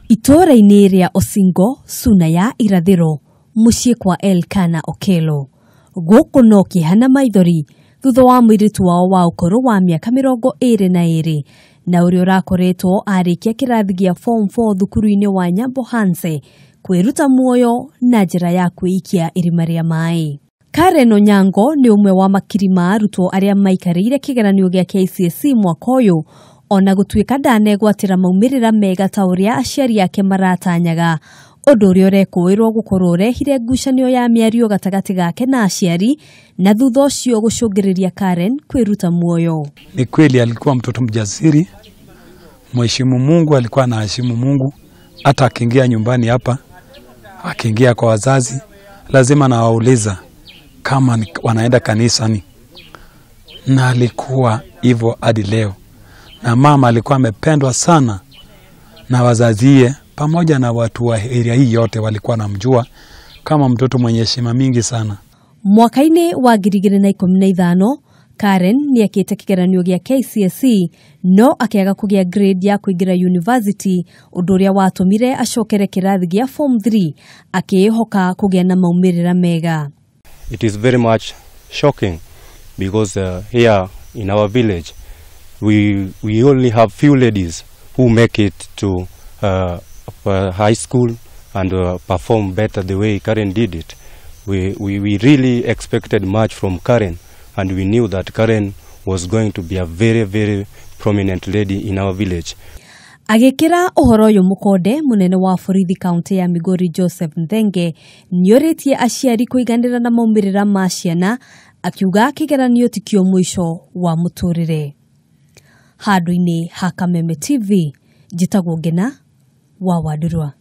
Itũũra-inĩ rĩa Osingo, Suna ya Irathĩro, mũciĩ kwa Elkana Okello. Gũkũ no kĩeha na maithori thutha wa mũirĩtu wao wa ũkũrũ wa mĩaka 22 na ũrĩa ũrakoretwo arĩkia kĩrathi gĩa form 4 thukuru-inĩ wa Nyambo Hanse kwĩruta muoyo na njĩra ya kwĩikia irima rĩa maĩ. Karen Onyango nĩ ũmwe wa makiri ma arutwo arĩa maikarĩire kĩgeranio gĩa KCSE mwaka ũyũ ona gũtuĩka ndanegwatĩra maumĩrĩra mega ta ũrĩa aciari ake maratanyaga, ũndũ ũrĩa ũrekũĩrwo gũkorwo ũrehire ngucanio ya mĩario gatagatĩ gake na aciari na thutha ũcio gũcũngĩrĩria Karen kwĩruta muoyo. Ni kweli alikuwa mtoto mjasiri, mheshimu Mungu, alikuwa anaheshimu Mungu. Hata akiingia nyumbani hapa, akiingia kwa wazazi, lazima nawauliza kama wanaenda kanisani, na alikuwa hivyo hadi leo. Na mama alikuwa amependwa sana na wazazie pamoja na watu wa area hii yote, walikuwa wanamjua kama mtoto mwenye heshima mingi sana. Mwaka-inĩ wa 2015 Karen nĩekĩte kĩgeranio gĩa KCSE no akĩaga kũgĩa grade ya kũingĩra university, ũndũ ũrĩa watũmire acokere kĩrathi gĩa form 3 akĩĩhoka kũgĩa na maumĩrĩra mega. It is very much shocking because here in our village we only have few ladies who make it to high school and perform better the way Karen did it. We really expected much from Karen, and we knew that Karen was going to be a very, very prominent lady in our village. Agĩkĩra ũhoro ũyũ mũkonde, mũnene wa borithi kaunti ya Migori Joseph Nthenge nĩorĩtie aciari kũiganĩra na maumĩrĩra ma ciana, akiuga kĩgeranio tikio mũico wa mũtũrĩre. Handũ-inĩ ha Kameme TV, njĩtagwo Ngena wa Wandurwa.